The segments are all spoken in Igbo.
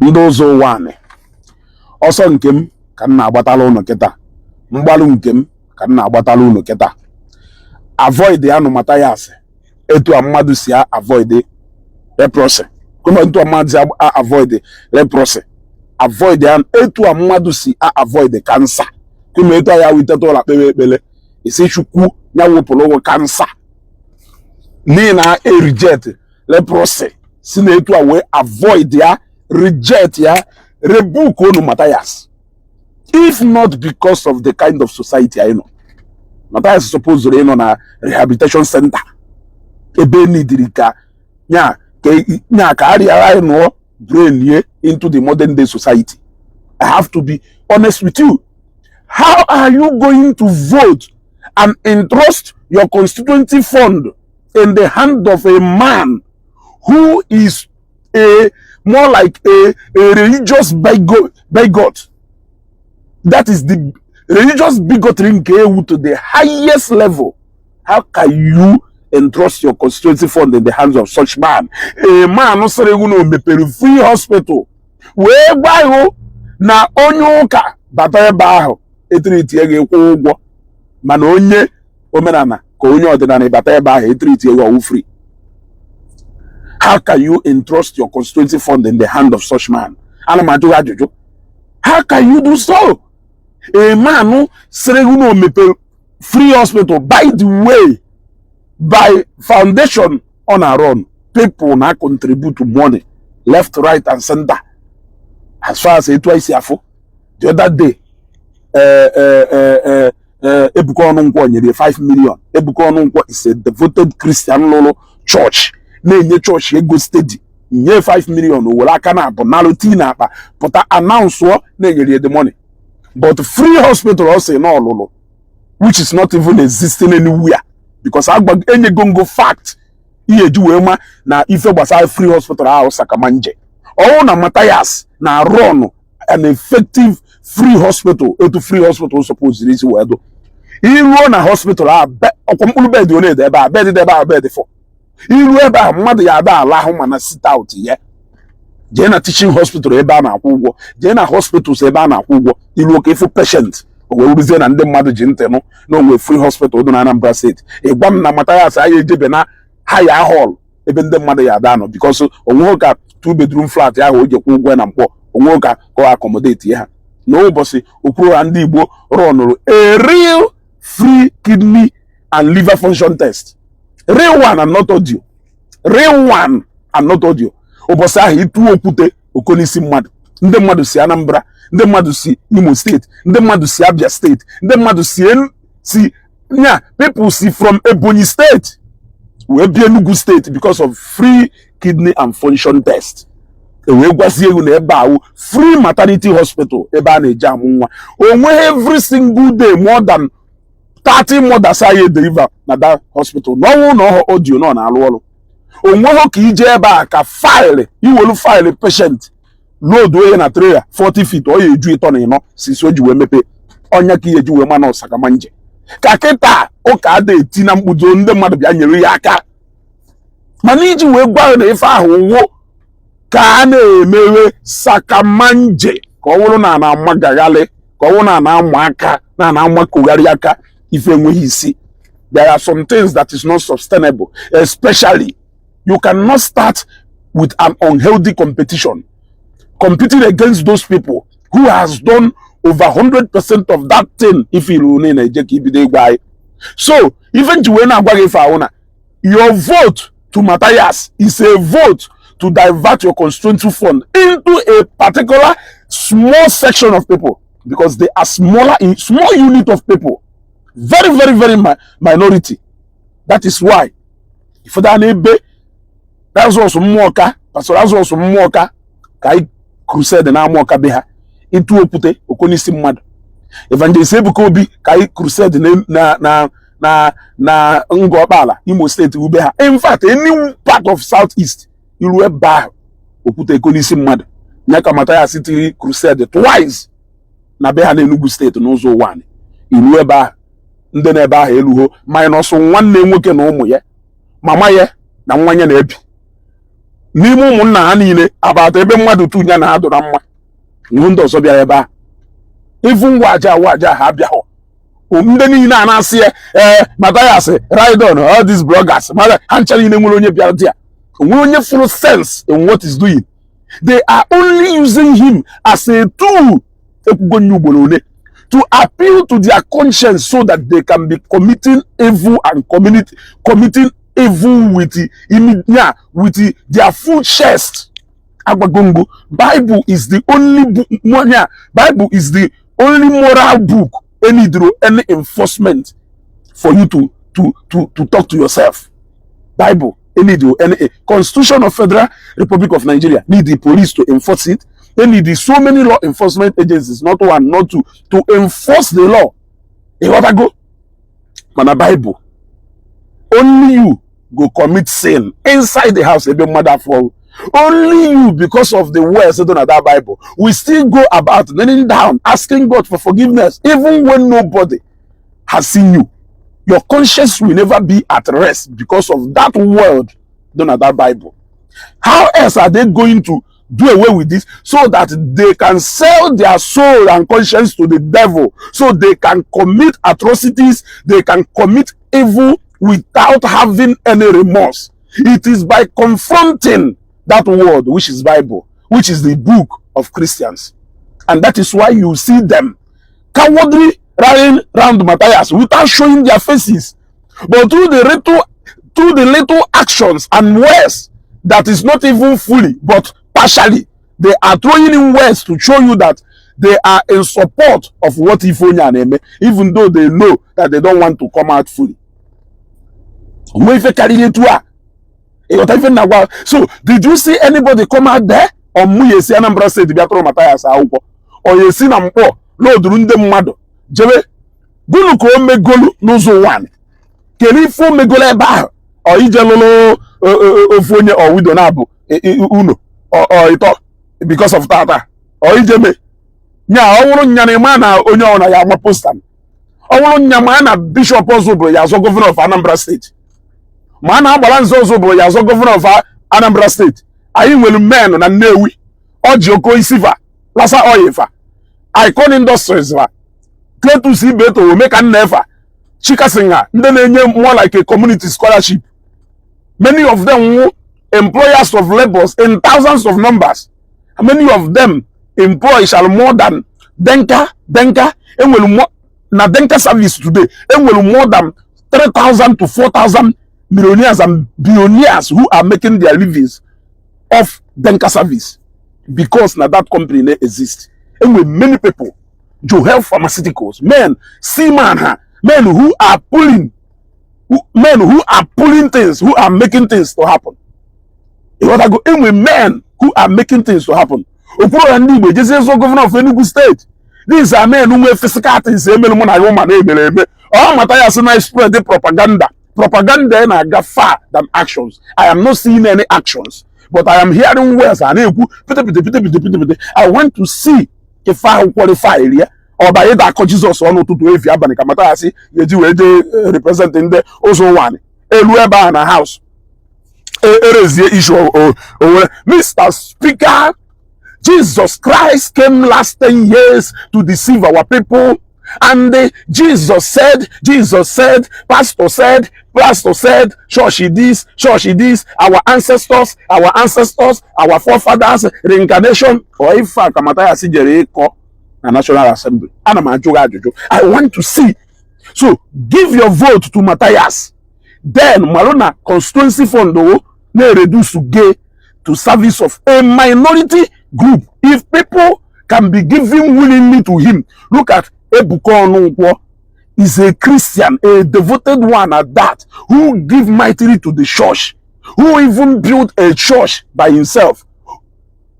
Ndị ụzọ ụwa anị ọsọ nke m ka m na-agbatala ụnụ kịta, mgbalụ nke m ka m na-agbatala ụnụ kịta. Avoid ya nụ Mathias etu a mmadụ si avoid leprosy, kuma etu a mmadụ si avoid leprosy, avoid ya etu a mmadụ si avoid cancer, kuma etu a ya witeta ụlọ kpewe ekpele isi Chukwu ya wepụrụ ụgwọ cancer n'ihi na e reject leprosy, si na etu a wee avoid ya, reject ya, rebuke unu Mathias. If not because of the kind of society anyị nọ, Mathias supposed ịnọ na rehabilitation center ebe nidiri ka nya ka nya ka arịa anyị nụọ brain ye into the modern day society. I have to be honest with you. How are you going to vote and entrust your constituency fund in the hand of a man who is a more like a religious bigot? That is the religious bigotry nke ewu to the highest level. How can you entrust your constituency fund in the hands of such man? A man sịrị ewu na o mepere free hospital wee gwa ihu na onye ụka bata ebe ahụ etiritie ga-ekwu ụgwọ, mana onye omenala ka onye ọdịnala bata ebe ahụ etiritie gị ọwụ free. How can you entrust your constituency fund in the hand of such man? Ana m ajụ gị ajụjụ. How can you do so? A man sịrị gị na o mepere free hospital, by the way, by foundation ọ na-run, people na contribute money left, right and center. As far as etu anyị si afụ, the other day Ebuka Ọnụnkwọ nyere 5 million. Ebuka Ọnụnkwọ is a devoted Christian lụrụ church, na-enye chọọchị ego steady. Nye 5 million, o were aka na abụ nalụ tii na akpa pụta announce na-enyere ya the money. But free hospital ọ sị na ọlụlụ, which is not even existing anywhere, because agba enyego ngo fact ihe eji wee ma na ife gbasara free hospital ahụ sakamanje ọwụ na Matthias na run an effective free hospital etu free hospital suppose isi wee dụ. Iruo na hospital a, ọkwa mkpụrụ bed ole dị ebe a? Bed dị ebe a, bed fọ iru ebe a mmadụ ya ada ala ahụ mana sit out ya. Jee na teaching hospital ebe a na-akwụ ụgwọ, jee na hospitals ebe a na-akwụ ụgwọ, iruo ka ịfụ patient. O wee ruzie na ndị mmadụ ji ntị nụ na onwe free hospital dị na Anambra Steeti. Ịgwa m na Matthias anyị ejebe na haya hall ebe ndị mmadụ ya ada nọ, because onweghị ka two bedroom flat ahụ o ji kwụ ụgwọ na mkpọ onweghị ka ọ accommodate ha. N'ụbọchị okpuru ha ndị Igbo rọnụrụ a real free kidney and liver function test, real one and not audio, real one and not audio, ụbọchị ahụ ịtụ okwute okonisi mmadụ. Ndị mmadụ si Anambra, ndị mmadụ si Imo Steeti, ndị mmadụ si Abia Steeti, ndị mmadụ si si nya, people si from Ebonyi Steeti wee bịa Enugu Steeti because of free kidney and function test. E wee gwazie egwu na ebe ahụ free maternity hospital ebe a na-eji amụ nwa onwe every single day more than 30 mothers anyị deliver na that hospital. N'ọnwụ na ọhụ audio nọ na-alụ ọrụ onweghị ka ije ebe a ka file iwelu file patient load onye na trailer 40 feet ọ ya eju ịtọ na ịnọ sisi o ji wee mepee ọnya ka ihe eji wee mana ọsakamanje ka kịta ụka ada eti na mkpudo ndị mmadụ bịa nyere ya aka. Mana iji wee gwa na ife ahụ wụ ka a na-emewe sakamanje, ka ọ bụrụ na a na-amagagharị, ka ọ bụrụ na a na-ama aka na a na-amakogharị aka ife enweghị isi. There are some things that is not sustainable. Especially, you cannot start with an unhealthy competition, competing against those people who has done over 100% of that thing. If ilu na-eje ka ibido ịgwa anyị. So ife nji wee na-agwa gị ife ahụ na your vote to Matthias is a vote to divert your constituency fund into a particular small section of people, because they are smaller in small unit of people, very, very, very minority. That is why ifụda n'ebe Lazarus Mmụọka, Pastor Lazarus Mmụọka, ka anyị crusade na Amụọka be ha, ịtụ okwute okonisi mmadụ. Evangelist Ebuka Obi, ka anyị crusade na Ngọkpala, Imo Steeti, ube ha. In fact, any part of South East iru ebe ahụ, okwute ekonisi mmadụ ya ka Mathias tiri crusade twice na be ha n'Enugu Steeti n'ụzọ ụwa. Iru ebe ahụ, ndị na-ebe ahụ eluho minus nwanne nwoke na ụmụ ya, mama ya na nwa ya na-ebi. N'ime ụmụnna ha niile, agbata ebe mmadụ tunya na ha dụra mma ihu, ndị ọzọ bịara ebe a, even waja waja ha abịaghọ. Ndị niile a na-asị ya, ee, Matthias Rydon, all these bloggers, ha ncha niile nwere onye bịara dị ya. Onwere onye fụrụ sense in what is doing? They are only using him as a tool, ekwugo nye ugboro ole, to appeal to their conscience so that they can be committing evil and committing evil yeah, with their full chest. Agwagongo, Bible is the only book, yeah, Bible is the only moral book any through any enforcement for you to talk to yourself. Bible any do any Constitution of Federal Republic of Nigeria need the police to enforce it. They need the so many law enforcement agencies, not one, not two, to enforce the law. Ịghọtago? Mana Bible, only you go commit sin inside the house ebe mmadụ afọ. Only you, because of the words dị na that Bible, we still go about kneeling down, asking God for forgiveness, even when nobody has seen you. Your conscience will never be at rest because of that word dị na that Bible. How else are they going to do away with this so that they can sell their soul and conscience to the devil, so they can commit atrocities, they can commit evil without having any remorse? It is by confronting that word, which is Bible, which is the book of Christians. And that is why you see them cowardly rallying round Matthias without showing their faces. But through the little actions and words that is not even fully, but partially, they are throwing in words to show you that they are in support of what ife onye na-eme, even though they know that they don't want to come out fully. Onwe ife karịrị etu a? Ịghọta ife na gwa? So did you see anybody come out there? Ọ mụ ya esi Anambra State bịa tụrụ Mathias akwụkwọ, ọ ya esi na Mkpọ loduru ndị mmadụ jebe gụnụ ka o megolu n'ụzọ ụwa? Kedu ife o megolu ebe ahụ? Ọ ije lụrụ ofu onye ọ widow na-abụ unu ọ ịtọ because of tata, ọ ije mee nya. Ọ wụrụ nya na ịma na onye ọ na ya ama poster, ọ wụrụ nya ma na Bishop Ozubulu ya azọ governor of Anambra State, ma a na-agbara nze Ozubulu ya azọ governor of Anambra State. Anyị nwere men na Nnewi, ọji oko isifa Lasa Oil fa, Icon Industries fa, Cletus Ibeto, Omeka Nnefa, Chikasinga, ndị na-enye more like a community scholarship. Many of them wụ employers of labors in thousands of numbers. Many of them employ shall more than Denka. Denka enwere more na Denka Service today, enwere more than 3,000 to 4,000 millionaires and billionaires who are making their livings off Denka Service because na that company na exist. Enwere many people, Joel Pharmaceuticals, men, seaman ha, men who are pulling things, who are making things to happen. Ịghọtago? Enwe men who are making things to happen. Okwuru ya, ndị Igbo ejezie zụọ governor of Enugu State. These are men nwe physical things emere mụ na ya ụma na-emere eme. Ọ mata ya sị na spread propaganda. Propaganda na-aga far than actions. I am not seeing any actions, but I am hearing words a na-ekwu pete pete pete pete pete pete. I want to see ife ahụ qualify ya. Ọ ba ịda akọ Jizọs ọnụ ụtụtụ, efi, abalị, ka mata ya sị ya eji wee jee represent ndị ụzọ ụwa elu ebe a na house erezie issue owere. Mr. Speaker, Jesus Christ came last 10 years to deceive our people. And Jesus said, Jesus said, pastor said, pastor said, church this, church this, our ancestors, our forefathers, reincarnation. Or if ka Matthias jere ịkọ na National Assembly. Ana m ajụ gị ajụjụ. I want to see. So give your vote to Matthias. Then marụ na constituency fund o na-reduce gay to service of a minority group. If people can be given willingly to him, look at Ebuka Onunkwo is a Christian, a devoted one at that, who give mightily to the church, who even built a church by himself.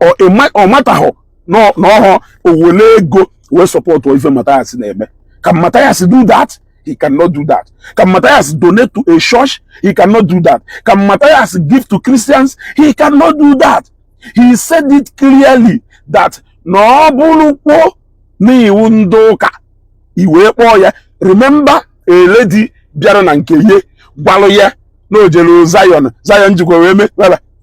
Or a or matter no no owele ego wee support ife Matthias na-eme. Can Matthias do that? He cannot do that. Can Matthias donate to a church? He cannot do that. Can Matthias give to Christians? He cannot do that. He said it clearly that na ọ bụrụkwo n'iwu ndị ụka i wee kpọọ ya. Remember a lady bịara na nke ihe gwalụ ya na o jere Zion, Zion jikwa wee mee wala.